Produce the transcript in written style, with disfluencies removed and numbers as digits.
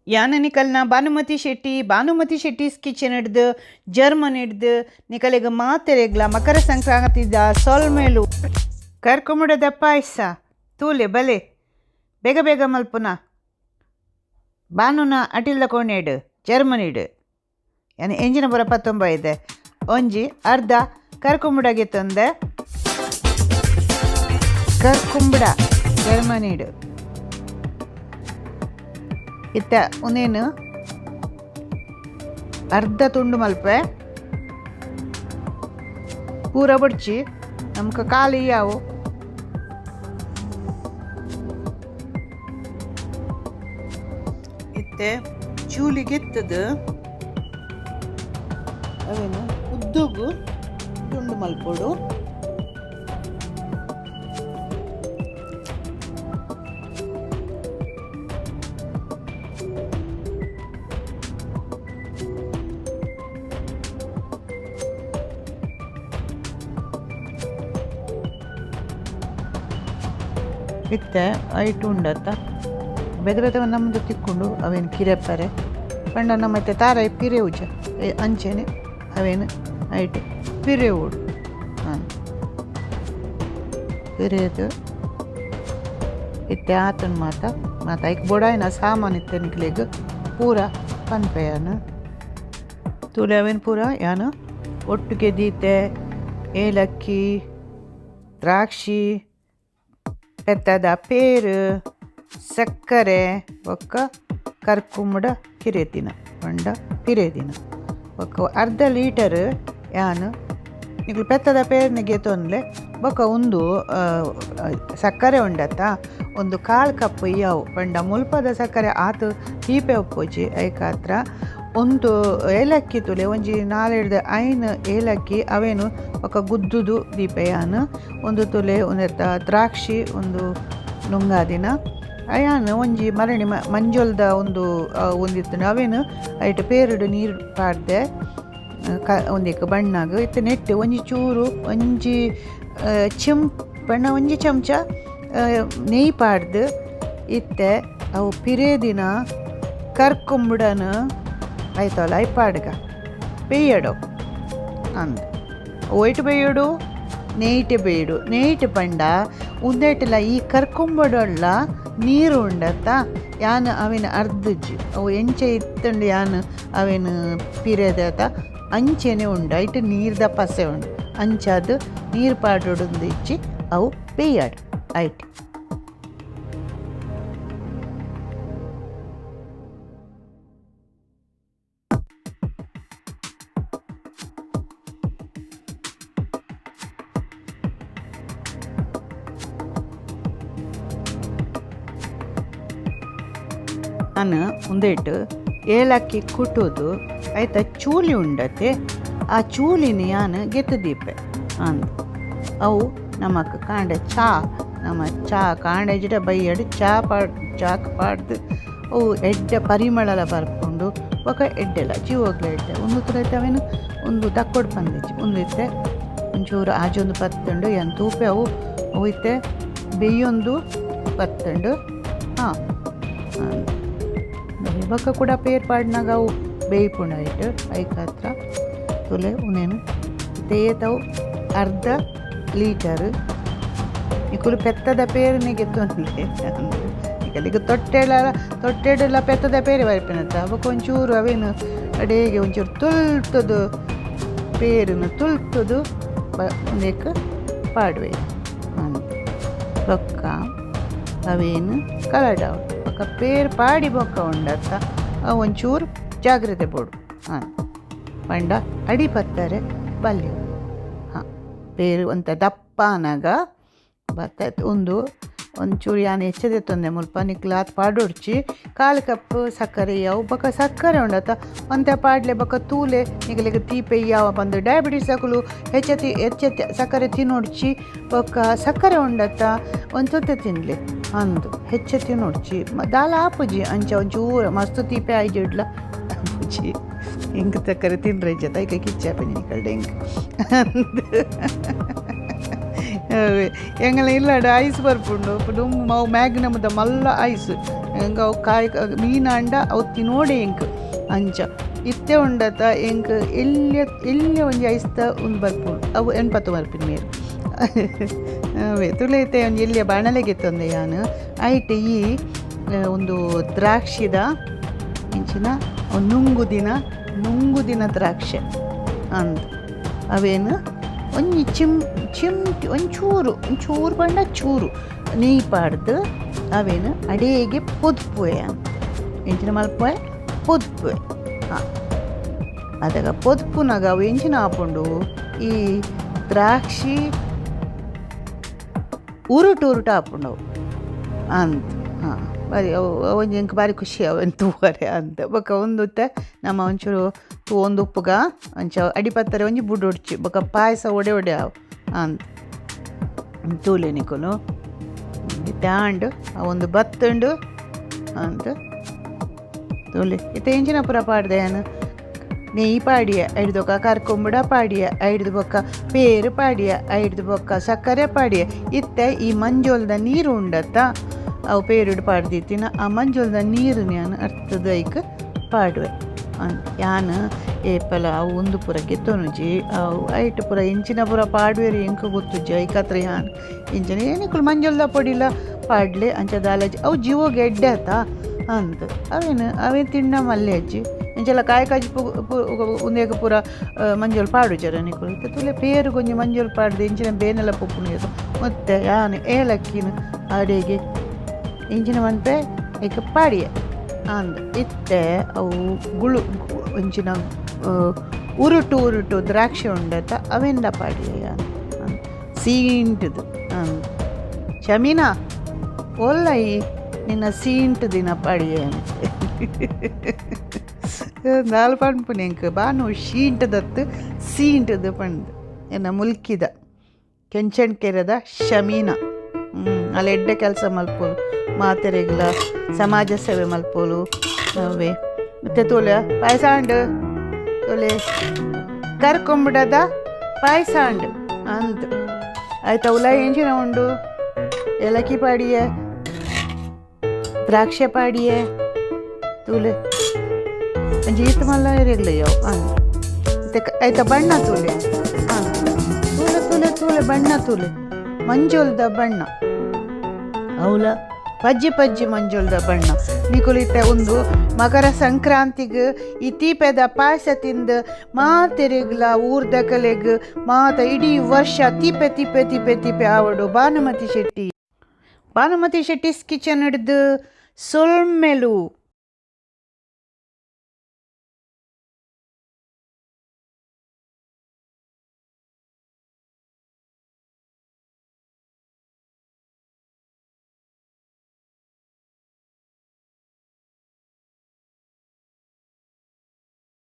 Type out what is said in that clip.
ಯಾನ್ ನಿಕಲ್ನ ಭಾನುಮತಿ ಶೆಟ್ಟಿ, ಭಾನುಮತಿ ಶೆಟ್ಟಿಸ್ ಕಿಚನ್ ಹಿಡ್ದು ಜರ್ಮನ್ ಹಿಡ್ದು ನಿಕಲೆಗ್ ಮಾತೆರೆಗ್ಲ ಮಕರ ಸಂಕ್ರಾಂತಿದ ಸೊಲ್ಮೆಲು. ಕರ್ಕುಂಬುಡದ ಪಾಯಸ ತೂಲೆ ಬಲೆ ಬೇಗ ಬೇಗ ಮಲ್ಪುನ ಬಾನುನ ಅಟಿಲ್ದ ಕೋಣೆಡ್ ಜರ್ಮನಿಡ್ ಯಾನ್ ಎಂಜಿನ ಪೂರ ಪತ್ತೊಂಬೈದೆ ಒಂಜಿ ಅರ್ಧ ಕರ್ಕುಂಬುಡಗೆ ತಂದೆ ಕರ್ಕುಂಬುಡ ಜರ್ಮನಿಡ್ ಇತ್ತ ಉಂದೇನು ಅರ್ಧ ತುಂಡು ಮಲ್ಪೆ ಪೂರ ಬೊಡ್ಚಿ ನಮಕ್ ಖಾಲಿ ಯಾವು ಇತ್ತೆ ಚೂಲಿಗೆತ್ತದು ಅವೇನು ಉದ್ದುಗು ತುಂಡು ಮಲ್ಪೊಡು. ಇತ್ತೆ ಐಟು ಉಂಡತ್ತ ಬೇತೆ ಬೇತೆ ನಮ್ಮದು ತಿಕ್ಕೊಂಡು ಅವೇನು ಕಿರೆಪ್ಪರೆ ಪಂಡ ನಮ್ಮ ಇತ್ತೆ ತಾರಾಯಿ ಪಿರೆವುಜ ಅಂಚೆನೆ ಅವೇನು ಐಟು ಪಿರೆವುಡು. ಹಾಂ ಪಿರೆದು ಇತ್ತೆ ಆತನ ಮಾತ ಮಾತ ಐಕ್ ಬೊಡಾಯಿನ ಸಾಮಾನು ಇತ್ತೆ ನಿಕ್ಲೆಗ್ ಪೂರ ಪನ್ಪೆಯಾನ ತೂಲೆ ಅವೇನು ಪೂರ ಯಾನು ಒಟ್ಟಿಗೆ ದೀತೆ ಏಲಕ್ಕಿ ದ್ರಾಕ್ಷಿ ಪೆತ್ತದ ಪೇರು ಸಕ್ಕರೆ ಬೊಕ್ಕ ಕರ್ಕುಂಬುಡ ಕಿರೆದಿನ ಪಂಡ ಪಿರೆದಿನ ಬೊಕ್ಕ ಅರ್ಧ ಲೀಟರ್ ಯಾನು ನಿಕ್ಲು ಪೆತ್ತದ ಪೇರ್ನ ಗೆತೊನ್ಲೆ ಬೊಕ್ಕ ಉಂದು ಸಕ್ಕರೆ ಉಂಡತ್ತ ಒಂದು ಕಾಲು ಕಪ್ ಯಾವು ಪಂಡ ಮುಲ್ಪದ ಸಕ್ಕರೆ ಆತು ತೀಪೆ ಉಪ್ಪುಜಿ ಐಕಾತ್ರ ಒಂದು ಏಲಕ್ಕಿ ತುಲೆ ಒಂಜಿ ನಾಲೆಡ್ದು ಐನು ಏಲಕ್ಕಿ ಅವೇನು ಬೊಕ್ಕ ಗುದ್ದುದು ದೀಪೆ ಯಾನು ಒಂದು ತುಲೆ ಒಂದೆತ್ತ ದ್ರಾಕ್ಷಿ ಒಂದು ನುಂಗಾದಿನ ಅಯಾನ್ ಒಂಜಿ ಮರಣಿ ಮಂಜೊಲ್ದ ಒಂದು ಒಂದಿತ್ತು ಅವೇನು ಐಟ್ ಪೇರುಡು ನೀರು ಪಾಡ್ದೆ ಕ ಒಂದಿಕ್ ಬಣ್ಣಗ್ ಇತ್ತೆ ನೆಟ್ ಒಂಜಿ ಚೂರು ಒಂಜಿ ಚಿಮ್ ಬಣ್ಣ ಒಂಜಿ ಚಮಚ ನೆಯ್ ಪಾಡ್ದು ಇತ್ತೆ ಅವು ಪಿರೇದಿನ ಕರ್ಕುಂಬುಡನ ಐತಲ್ಲ I ಪಾಡ್ಗ ಬೇಯಡು ಅಂದ್ ಒಯ್ಟ್ ಬೇಯಡು ನೆಯ್ಟ್ ಬೇಯಡು ನೆಯ್ಟ್ ಪಂಡ ಉಂದೆಟ್ಲ ಈ ಕರ್ಕೊಂಬಡೊಳ್ಳ ನೀರು ಉಂಡತ್ತ ಯಾನ್ ಅವಿನ ಅರ್ಧಜಿ ಅವು ಎಂಚೆ ಇತ್ತಂಡು ಯಾನ್ ಅವೇನು ಪಿರೆದಾತ ಅಂಚೆನೆ ಉಂಡು ಐಟ್ ನೀರ್ದ ಪಸೆ ಉಂಡು ಅಂಚಾದ್ ನೀರು ಪಾಡೊಡುಂದು ಇಚ್ಚಿ ಅವು ಬೇಯಾಡು ಐಟ್. ನಾನು ಉಂದೆಟ್ ಏಲಕ್ಕಿ ಕುಟ್ಟುದು ಆಯ್ತ ಚೂಲಿ ಉಂಡತೆ ಆ ಚೂಲಿನ ಯಾನ್ ಗೆತ್ತು ದೀಪೆ ಅಂದ್ ಅವು ನಮಕ್ ಕಾಂಡೆ ಚಾ ನಮ್ಮ ಚಾ ಕಾಂಡೆಜಿಡ ಬೈಯಡು ಚಾ ಪಾಡ್ ಚಾಕ್ ಪಾಡ್ದು ಅವು ಎಡ್ಡೆ ಪರಿಮಳಲ ಬರ್ಪುಂಡು ಬೊಕ ಎಡ್ಡೆಲ ಜೀವೋಗ್ಲ ಎಡ್ಡೆ ಒಂದು ತುರೈತೆ ಅವೇನು ಒಂದು ದಕ್ಕೊಡು ಪಂದಿಜ್ಜಿ ಒಂದು ಇತ್ತೆ ಒಂಚೂರು ಆಜೊಂದು ಪತ್ತುಂಡು ಯಾನ್ ತೂಪೆ ಅವು ಅವು ಇತ್ತೆ ಬೇಯೊಂದು ಪತ್ತುಂಡು. ಹಾಂ ಬೊಕ್ಕ ಕೂಡ ಪೇರ್ ಪಾಡ್ನಾಗ ಅವು ಬೇಯ್ಪುಂಡು ಐಟ್ ಐಕಾತ್ರ ತುಲೆ ಉನೇನು ತೇತವು ಅರ್ಧ ಲೀಟರ್ ನಿಕುಲು ಪೆತ್ತದ ಪೇರುನೆ ಗೆತ್ತೊನ್ಲೆ ನಿಕಲಿಗೆ ತೊಟ್ಟೆಲ ತೊಟ್ಟೆಡೆಲ್ಲ ಪೆತ್ತದ ಪೇರೆ ಬರ್ಪಿನತ್ತ ಬೊಕ್ಕ ಒಂಚೂರು ಅವೇನು ಅಡೇಗೆ ಒಂಚೂರು ತುಲ್ತದು ಪೇರುನು ತುಲ್ತದು ಒಂದೇಕ್ ಪಾಡುವೆ ಬೊಕ್ಕ ಅವೇನು ಕಲಡಾವು ಬೊಕ್ಕ ಪೇರು ಪಾಡಿ ಬೊಕ್ಕ ಉಂಡತ್ತ ಅವು ಒಂಚೂರು ಜಾಗ್ರತೆ ಬೋಡು. ಹಾಂ ಪಂಡ ಅಡಿ ಪತ್ತಾರೆ ಬಲ್ಯವು. ಹಾಂ ಪೇರು ಒಂತ ದಪ್ಪ ಆನಗ ಬತ್ತ ಉಂದು ಒಂಚೂರು ಯಾನ್ ಹೆಚ್ಚದೆ ತೊಂದೆ ಮುಲ್ಪ ನಿಕ್ಲು ಆತ್ ಪಾಡೊಡ್ಚಿ ಕಾಲು ಕಪ್ ಸಕ್ಕರೆ ಯಾವು ಬೊಕ್ಕ ಸಕ್ಕರೆ ಉಂಡತ್ತ ಒಂತೆ ಪಾಡ್ಲೆ ಬೊಕ್ಕ ತೂಲೆ ನಿಕಲೆಗ್ ತೀಪೆ ಯಾವ ಪಂದ್ ಡಯಾಬಿಟಿಸ್ ಅಕುಲು ಹೆಚ್ಚ ಹೆಚ್ಚ ಸಕ್ಕರೆ ತಿನ್ನೊಡ್ಚಿ ಬೊಕ್ಕ ಸಕ್ಕರೆ ಉಂಡತ್ತ ಒಂತೊಂತೆ ತಿನ್ಲೆ ಅಂದು ಹೆಚ್ಚ ತಿನ್ನೊಡ್ಚಿ ದಾಲ ಆಪುಜಿ ಅಂಚ ಒಂಚೂರು ಮಸ್ತ್ ತೀಪೆ ಆಯ್ಜಿಡ್ಲ ಆಪುಜಿ ಎಂಕ್ ಸಕ್ಕರೆ ತಿನ್ರೆ ಜತ ಐಕ ಕಿಚ್ಚಾಪೆ ನಿಕಲ್ಡೆ ಎಂಕ್ ಎಂಗಲ ಇಲ್ಲಡ ಐಸ್ ಬರ್ಪುಂಡು. ದುಂಬು ಅವು ಮ್ಯಾಗ್ನಮ್ದ ಮಲ್ಲ ಐಸ್. ಎಂಕ್ ಅವು ಕಾಯಿ ಮೀನಾಂಡ ಅವು ತಿನೋಡೆ ಎಂಕ್. ಅಂಚ ಇತ್ತೆ ಉಂಡತ ಎಂಕ್ ಎಲ್ಯ ಎಲ್ಯ ಒಂಜಿ ಐಸ್ದ ಉಂದು ಬರ್ಪುಂಡು. ಅವು ಎನ್ಪತ್ತು ಬರ್ಪಿನ ಮೇರ್. ಅವೇ ತುಲೆ ಇತ್ತೆ ಒಂಜಿ ಎಲ್ಯ ಬಾಣಲೆ ಗೆತ್ತೊಂದೆ ಯಾನ್. ಐಟ್ ಈ ಉಂದು ದ್ರಾಕ್ಷಿದ ಇಂಚಿನ ನುಂಗುದಿನ ನುಂಗುದಿನ ದ್ರಾಕ್ಷೆ ಅಂದ್. ಅವೇನ್ ಒಂಜಿ ಚಿಮ್ ಚಿಮ್ಟಿ ಒಂಚೂರು ಒಂಚೂರು ಪಂಡ ಚೂರು ನೆಯ್ ಪಾಡ್ದ್ ಅವೇನ್ ಅಡೇಗೆ ಪೊದ್ಪುವೆ ಯಾನ್. ಎಂಚಿನ ಮಲ್ಪುವೆ? ಪೊದ್ಪುವೆ. ಹಾಂ, ಅದಗ ಪೊದ್ಪುನಗ ಅವು ಎಂಚಿನ ಆಪುಂಡು? ಈ ದ್ರಾಕ್ಷಿ ಉರುಟು ಉರುಟು ಆಪುಂಡು ಅವು ಅಂದ್. ಹಾಂ, ಬಾರಿ ಅವು ಒಂಜಿ ಎಂಕ್ ಬಾರಿ ಖುಷಿ ಅವೆನ್ ತೂವರೆ ಅಂದ್. ಬೊಕ ಉಂದು ಇತ್ತೆ ನಮ ಒಂಚೂರು ತೂವೊಂದು ಉಪ್ಪುಗ. ಅಂಚ ಅಡಿಪತ್ತರೆ ಒಂಜಿ ಬುಡೊಡ್ಚಿ. ಬೊಕ ಪಾಯಸ ಒಡೆ ಒಡೆ ಆವು ಅಂದ್. ತೂಲೆ ನಿಕುಲು, ಇತ್ತೆ ಆಂಡ್, ಅವೊಂದು ಬತ್ತುಂಡು ಅಂದ್. ತೂಲೆ, ಇತ್ತೆ ಎಂಚಿನ ಪೂರ ಪಾಡ್ದೆ ಯಾನ್? ನೆಯ್ ಪಾಡಿಯೆ, ಐಡ್ದ್ ಬೊಕ ಕರ್ಕುಂಬುಡ ಪಾಡಿಯೆ, ಐಡ್ದ್ ಬೊಕ ಪೇರ್ ಪಾಡಿಯೆ, ಐಡ್ದ್ ಬೊಕ ಸಕ್ಕರೆ ಪಾಡಿಯೆ. ಇತ್ತೆ ಈ ಮಂಜೊಲ್ದ ನೀರು ಉಂಡತ್ತ, ಅವು ಪೇರುಡು ಪಾಡ್ದಿತ್ತಿನ ಆ ಮಂಜೊಲ್ದ ನೀರುನ್ ಯಾನ್ ಅರ್ತದ್ ಐಕ್ ಪಾಡುವೆ. ಯಾನ್ ಏಪಲ ಅವು ಉಂದು ಪೂರ ಗೆತ್ತೊನುಜಿ. ಅವು ಐಟ್ ಪೂರ ಎಂಚಿನ ಪೂರ ಪಾಡುವೆರ್ ಎಂಕ್ ಗೊತ್ತುಜ್ಜಿ. ಐಕಾತ್ರ ಯಾನ್ ಇಂಚಿನ ನಿಕುಲು ಮಂಜೊಲ್ದ ಪೊಡಿಲ ಪಾಡ್ಲೆ, ಅಂಚ ದಾಲಜಿ. ಅವು ಜೀವೊಗು ಎಡ್ಡೆ ಅತ್ತ ಅಂದ್. ಅವೆನ್ ಅವೆನ್ ತಿಂಡ ಮಲ್ಲೆ ಅಜ್ಜಿ. ಇಂಚಲ ಕಾಯಿ ಕಜಿಪು ಉಂದೆಕ್ ಪೂರ ಮಂಜೊಲು ಪಾಡುಜರ ನಿಕುಲು? ಇತ್ತೆ ತೂಲೆ, ಪೇರುಗೊಂಜಿ ಮಂಜೊಲು ಪಾಡ್ದ್ ಇಂಚಿನ ಬೇನೆಲ ಪೋಪುಂಡು. ಮತ್ತೆ ಯಾನ್ ಏಲಕ್ಕಿನ್ ಅಡೆಗೆ ಇಂಚಿನ ಮನ್ಪೆ ಐಕ್ ಪಾಡಿಯೆ ಅಂದ್. ಇತ್ತೆ ಅವು ಗುಳು ಒಂಚಿನ ಉರುಟು ಉರುಟು ದ್ರಾಕ್ಷಿ ಉಂಡತ, ಅವೆನ್ಲ ಪಾಡಿಯೆ ಯಾನ್ ಸೀಂಟ್ದು. ಅಂದ್. ಶಮೀನಾ, ಓಲ್ಲ ಈ ನಿನ್ನ ಸೀಂಟ್ ದಿನ ಪಾಡಿಯೆ? ನಾಲ್ ಪನ್ಪುನಿ ಎಂಕ್ ಬಾನು ಶೀಂಟದತ್ತು ಸೀಂಟದು ಪಂದ್. ಎನ್ನ ಮುಲ್ಕಿದ ಕೆಂಚನ್ಕೆರೆದ ಶಮೀನಾ. ಅಲ್ಲ ಎಡ್ಡೆ ಕೆಲಸ ಮಲ್ಪೋಲು, ಮಾತೆರೆಗ್ಲ ಸಮಾಜ ಸೇವೆ ಮಲ್ಪೋಲು. ಅವೇ ಮತ್ತೆ ತೂಲೆ, ಪಾಯಸ ಆಂಡ್. ತೂಲೆ, ಕರ್ಕೊಂಬಿಡದ ಪಾಯಸ ಆಂಡ್ ಅಂದ್. ಆಯ್ತಾ? ಉಲಾಯಿ ಎಂಚಿನ ಉಂಡು? ಏಲಕ್ಕಿ ಪಾಡಿಯೆ, ದ್ರಾಕ್ಷೆ ಪಾಡಿಯೆ. ತೂಲೆ, ಒಂಜಿ ಈತ್ ಮಲ್ಲ ಇರೆಗ್ಲ ಯಾವು ಅಂದ್. ಆಯ್ತಾ ಬಣ್ಣ ತೂಲೆ. ಹಾಂ, ತೂಲೆ ತೂಲೆ ತೂಲೆ, ಬಣ್ಣ ತೂಲೆ, ಮಂಜೊಲ್ದ ಬಣ್ಣ. ಅವಲ ಪಜ್ಜಿ ಪಜ್ಜಿ ಮಂಜೊಲ್ದ ಬಣ್ಣ. ನಿಕುಲು ಇತ್ತೆ ಉಂದು ಮಕರ ಸಂಕ್ರಾಂತಿಗ್ ಈ ತೀಪೆದ ಪಾಯಸ ತಿಂದು ಮಾತೆರೆಗ್ಲ ಊರ್ದಕಲೆಗ್ ಮಾತ ಇಡೀ ವರ್ಷ ತೀಪೆ ತೀಪೆ ತೀಪೆ ತೀಪೆ ಆವಡು. ಭಾನುಮತಿ ಶೆಟ್ಟಿ, ಭಾನುಮತಿ ಶೆಟ್ಟಿಸ್ ಕಿಚನ್ ಹಿಡ್ದು ಸೊಲ್ಮೆಲು.